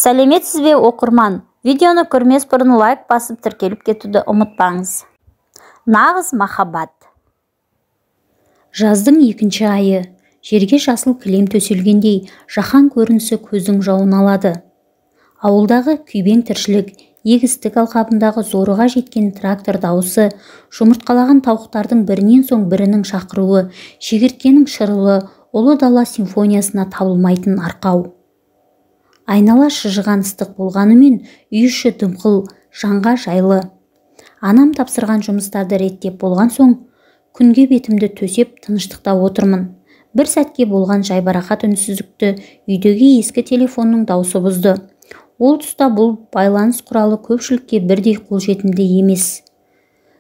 Сәлеметсіз бе, оқырман? Видеоны көрмес бұрын лайк басып тіркеліп кетуді ұмытпаңыз. Нағыз махаббат. Жаздың екінші айы. Жерге жасыл кілем төселгендей жаһан көрінісі көздің жауын алады. Ауылдағы күйбең тіршілік, егістік алқабындағы зорыға жеткен трактор дауысы, жұмыртқалаған тауықтардың бірінен соң бірінің шақыруы, шегірткенің шырылы ұлы дала симфониясына табылмайтын арқау. Айнала шыжыған ыстық болғанымен үй іші дымқыл, жанға жайлы. Анам тапсырған жұмыстарды реттеп болған соң, күнге бетімді төсеп тыныштықта отырмын. Бір сәтке болған жайбарақат үнсіздікті үйдегі ескі телефонның даусы бұзды. Ол тұста бұл байланыс құралы көпшілікке бірдей қолжетімді емес.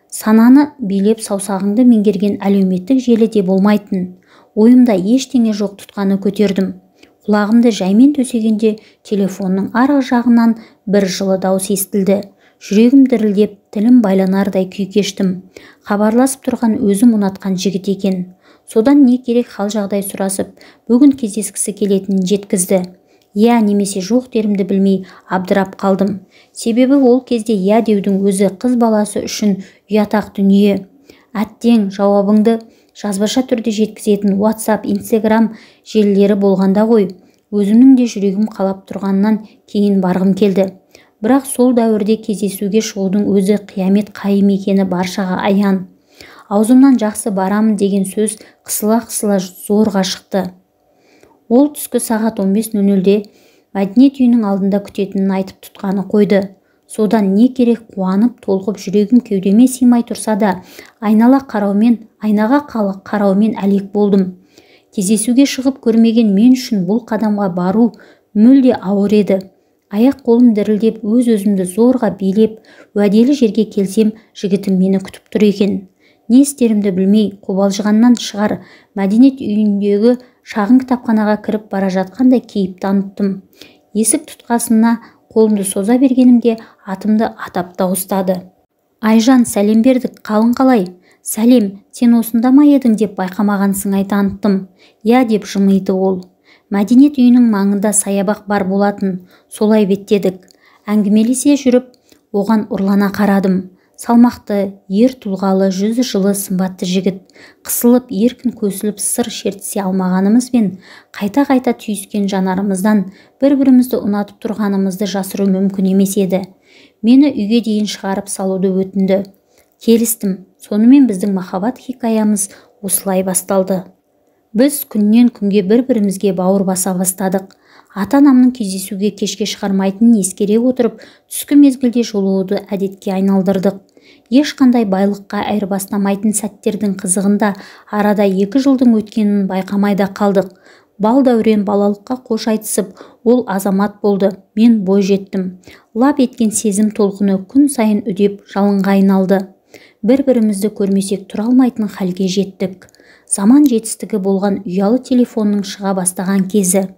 Сананы билеп саусағыңды меңгерген әлеуметтік желі де болмайтын. Ойымда ештеңе жоқ тұтқаны көтердім. Құлағымды жаймен төсегенде телефонның арғы жағынан бір жылы дауыс естілді. Жүрегім дірілдеп, тілім байланардай күй кештім. Хабарласып тұрған өзім ұнатқан жігіт екен. Содан не керек хал-жағдай сұрасып, бүгін кездескісі келетінін жеткізді. Иә немесе жоқ дерімді білмей абдырап қалдым. Себебі ол кезде иә деудің өзі қыз баласы үшін ұят-ақ дүние. Әттең, жауабыңды жазбаша түрде жеткізетін WhatsApp, Instagram желілері болғанда ғой. Өзімнің де жүрегім қалап тұрғаннан кейін барғым келді. Бірақ сол дәуірде кездесуге шығудың өзі қиямет қайым екені баршаға аян. Аузымнан жақсы барамын деген сөз қысыла-қысыла зорға шықты. Ол түскі сағат 15:00-де мәдениет үйінің алдында күтетінін айтып тұтқаны қойды. Содан не керек қуанып, толқып жүрегім кеудеме сыймай тұрса да, айнаға қараумен әлек болдым. Кездесуге шығып көрмеген мен үшін бұл қадамға бару мүлде ауыр еді. Аяқ қолым дірілдеп, өз-өзімді зорға билеп, уәделі жерге келсем, жігітім мені күтіп тұр екен. Не істерімді білмей, қобалжығаннан шығар, мәдениет үйіндегі шағын кітапханаға кіріп бара жатқандай кейіп таныттым. Есік тұтқасына қолымды соза бергенімде атымды атап дауыстады. Айжан, сәлем бердік, қалың қалай? Сәлем, сен осында ма едің деп байқамаған сыңай таныттым. Иә, деп жымиды ол. Мәдениет үйінің маңында саябақ бар болатын, солай беттедік. Әңгімелесе жүріп, оған ұрлана қарадым. Салмақты, ер тұлғалы, жүзі жылы сымбатты жігіт. Қысылып, еркін көсіліп сыр шертісе алмағанымызбен, қайта-қайта түйіскен жанарымыздан бір-бірімізді ұнатып тұрғанымызды жасыру мүмкін емес еді. Мені үйге дейін шығарып салуды өтінді. Келістім. Сонымен біздің махаббат хикаямыз осылай басталды. Біз күннен күнге бір-бірімізге бауыр баса бастадық. Ата-анамның кездесуге кешке шығармайтынын ескере отырып, түскі мезгілде жолығуды әдетке айналдырдық. Ешқандай байлыққа айырбастамайтын сәттердің қызығында арада 2 жылдың өткенін байқамай да қалдық. Бал дәурен балалыққа қош айтысып, ол азамат болды, мен бой жеттім. Лап еткен сезім толқыны күн сайын үдеп жалынға айналды. Бір-бірімізді көрмесек тұра алмайтын халге жеттік. Заман жетістігі болған ұялы телефонның шыға бастаған кезі.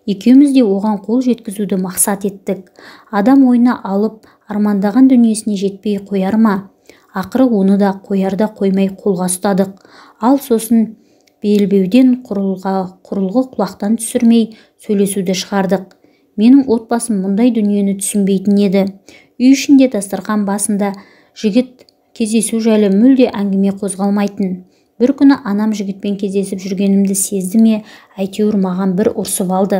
Екеуміз де оған қол жеткізуді мақсат еттік. Адам ойына алып, армандаған дүниесіне жетпей қояр ма? Ақыры оны да қоярда қоймай қолға ұстадық. Ал сосын белбеуден құрылғы құлақтан түсірмей сөйлесуді шығардық. Менің отбасым мұндай дүниені түсінбейтін еді. Үй ішінде дастархан басында жігіт кездесу жайлы мүлде әңгіме қозғалмайтын. Бір күні анам жігітпен кездесіп жүргенімді сезді ме, әйтеуір маған бір ұрсып алды.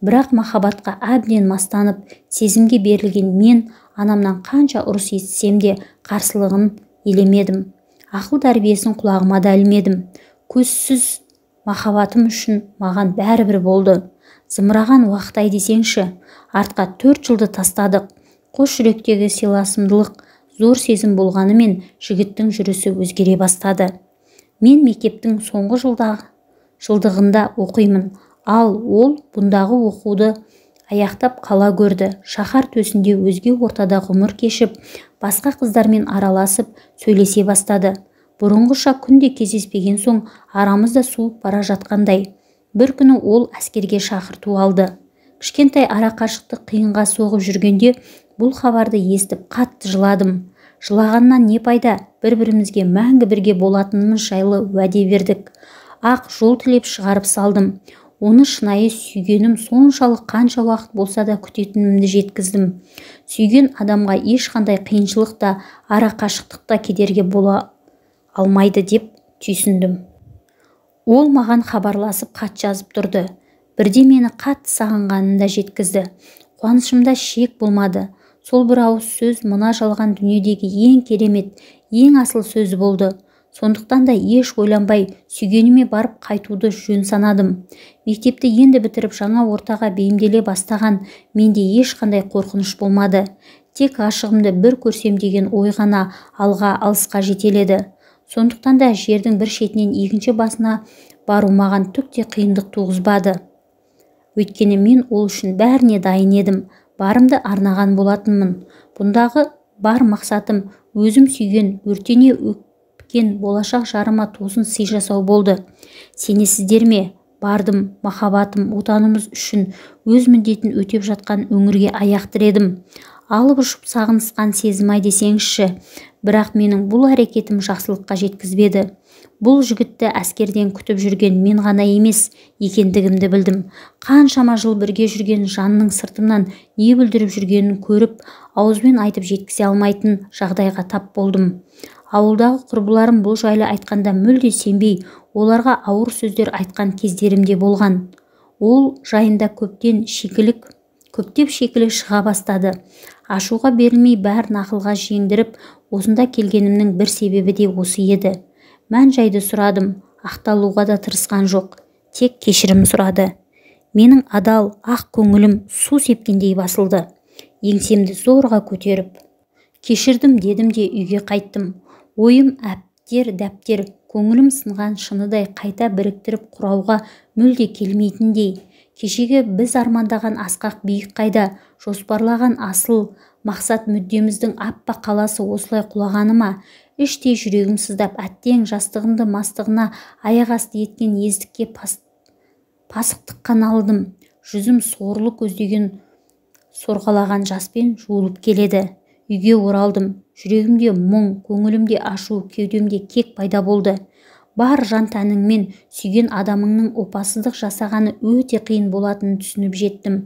Бірақ махаббатқа әбден мастанып, сезімге берілген мен анамнан қанша ұрыс естісем де қарсылығын елемедім. Ақыл тәрбиесін құлағыма да ілмедім. Көзсіз махаббатым үшін маған бәрібір болды. Зымыраған уақыт ай десеңші, артқа 4 жылды тастадық. Қос жүректегі сыйласымдылық зор сезім болғанымен жігіттің жүрісі өзгере бастады. Мен мектептің соңғы жылдығында оқимын, ал ол бұндағы оқуды аяқтап қала көрді. Шаһар төсінде өзге ортада ғұмыр кешіп, басқа қыздармен араласып, сөйлесе бастады. Бұрынғыша күнде кездеспеген соң арамыз да суып бара жатқандай. Бір күні ол әскерге шақырту алды. Кішкентай арақашықтық қиынға соғып жүргенде бұл хабарды естіп қатты жыладым. Жылағаннан не пайда, бір-бірімізге мәңгі бірге болатынымыз жайлы уәде бердік. Ақ жол тілеп шығарып салдым. Оны шынайы сүйгенім соншалық қанша уақыт болса да күтетінімді жеткіздім. Сүйген адамға ешқандай қиыншылық та, ара қашықтық та кедергі бола алмайды деп түйсіндім. Ол маған хабарласып хат жазып тұрды. Бірде мені қатты сағынғанын да жеткізді. Қуанышымда шек болмады. Сол бір ауыз сөз мына жалған дүниедегі ең керемет, ең асыл сөзі болды. Сондықтан да еш ойланбай сүйгеніме барып қайтуды жөн санадым. Мектепті енді бітіріп жаңа ортаға бейімделе бастаған менде ешқандай қорқыныш болмады. Тек ғашығымды бір көрсем деген ой ғана алға алысқа жетеледі. Сондықтан да жердің бір шетінен екінші басына бару маған түк те қиындық туғызбады. Өйткені мен ол үшін бәріне дайын едім, барымды арнаған болатынмын. Бұндағы бар мақсатым өзім сүйген, өртене өпкен болашақ жарыма тосын сый жасау болды. Сенесіздер ме? Бардым, махаббатым, отанымыз үшін өз міндетін өтеп жатқан өңірге аяқ тіредім. Алып ұшып сағынысқан сезім-ай десеңізші. Бірақ менің бұл әрекетім жақсылыққа жеткізбеді. Бұл жігітті әскерден күтіп жүрген мен ғана емес екендігімді білдім. Қаншама жыл бірге жүрген жанның сыртымнан не бүлдіріп жүргенін көріп, ауызбен айтып жеткізе алмайтын жағдайға тап болдым. Ауылдағы құрбыларым бұл жайлы айтқанда мүлде сенбей, оларға ауыр сөздер айтқан кездерім де болған. Ол жайында көптеп шикілік шыға бастады. Ашуға берілмей бәрін ақылға жеңдіріп, осында келгенімнің бір себебі де осы еді. Мән-жайды сұрадым, ақталуға да тырысқан жоқ, тек кешірім сұрады. Менің адал, ақ көңілім су сепкендей басылды. Еңсемді зорға көтеріп, кешірдім дедім де үйге қайттым. Ойым әптер-дәптер, көңілім сынған шыныдай қайта біріктіріп құрауға мүлде келмейтіндей. Кешегі біз армандаған асқақ биік қайда, жоспарлаған асыл мақсат мүддеміздің аппақ қаласы осылай құлағаны ма? Іштей жүрегім сыздап, әттең жастығымды мастығына аяқ асты еткен ездікке пасықтыққа налыдым. Жүзім сорлы көздеген сорғалаған жаспен жуылып келеді. Үйге оралдым. Жүрегімде мұң, көңілімде ашу, кеудемде кек пайда болды. Бар жан-тәніңмен сүйген адамыңның опасыздық жасағаны өте қиын болатынын түсініп жеттім.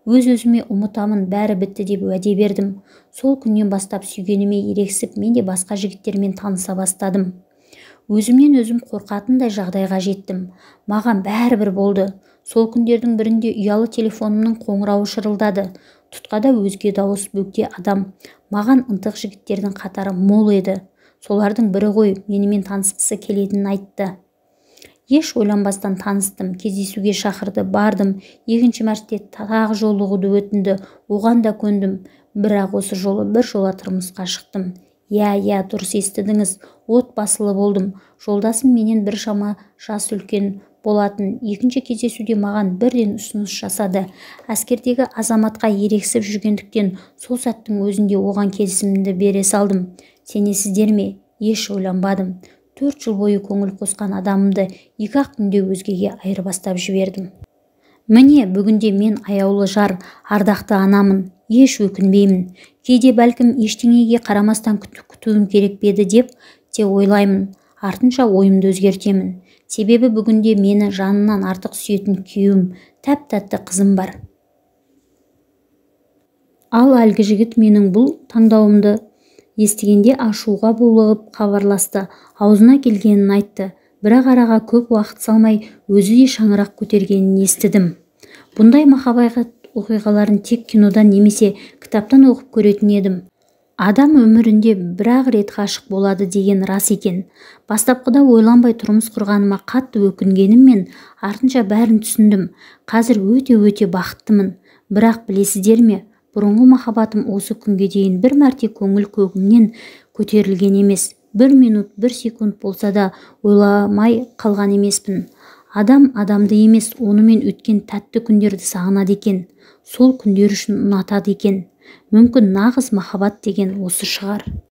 Өз-өзіме ұмытамын, бәрі бітті деп уәде бердім. Сол күннен бастап сүйгеніме ерегісіп, мен де басқа жігіттермен таныса бастадым. Өзімнен өзім қорқатындай жағдайға жеттім. Маған бәрібір болды. Сол күндердің бірінде ұялы телефонымның қоңырауы шырылдады. Тұтқада өзге дауыс, бөгде адам. Маған ынтық жігіттердің қатары мол еді. Солардың бірі ғой менімен танысқысы келетінін айтты. Еш ойланбастан таныстым, кездесуге шақырды, бардым. Екінші мәрте тағы жолығуды өтінді, оған да көндім. Бірақ осы жолы бір жола тұрмысқа шықтым. Иә, иә, дұрыс естідіңіз, отбасылы болдым. Жолдасым менен біршама жас үлкен болатын. Екінші кездесуде маған бірден ұсыныс жасады. Әскердегі азаматқа ерегісіп жүргендіктен сол сәттің өзінде оған келісімді бере салдым. Сенесіздер ме? Еш ойланбадым. 4 жыл бойы көңіл қосқан адамымды 2-ақ күнде өзгеге айырбастап жібердім. Міне, бүгінде мен аяулы жар, ардақты анамын. Еш өкінбеймін. Кейде бәлкім ештеңеге қарамастан күтуім керек пе еді деп те ойлаймын. Артынша ойымды өзгертемін. Себебі бүгінде мені жанынан артық сүйетін күйеуім, тәп-тәтті қызым бар. Ал әлгі жігіт менің бұл таңдауымды естігенде ашуға булығып хабарласты, аузына келгенін айтты. Бірақ араға көп уақыт салмай өзі де шаңырақ көтергенін естідім. Бұндай махаббат оқиғаларын тек кинодан немесе кітаптан оқып көретін едім. Адам өмірінде бір-ақ рет ғашық болады деген рас екен. Бастапқыда ойланбай тұрмыс құрғаныма қатты өкінгеніммен артынша бәрін түсіндім. Қазір өте-өте бақыттымын. Бірақ білесіздер ме, бұрынғы махаббатым осы күнге дейін бір мәрте көңіл көгімнен көтерілген емес. Бір минут, бір секунд болса да ойламай қалған емеспін. Адам адамды емес, онымен өткен тәтті күндерді сағынады екен. Сол күндер үшін ұнатады екен. Мүмкін нағыз махаббат деген осы шығар.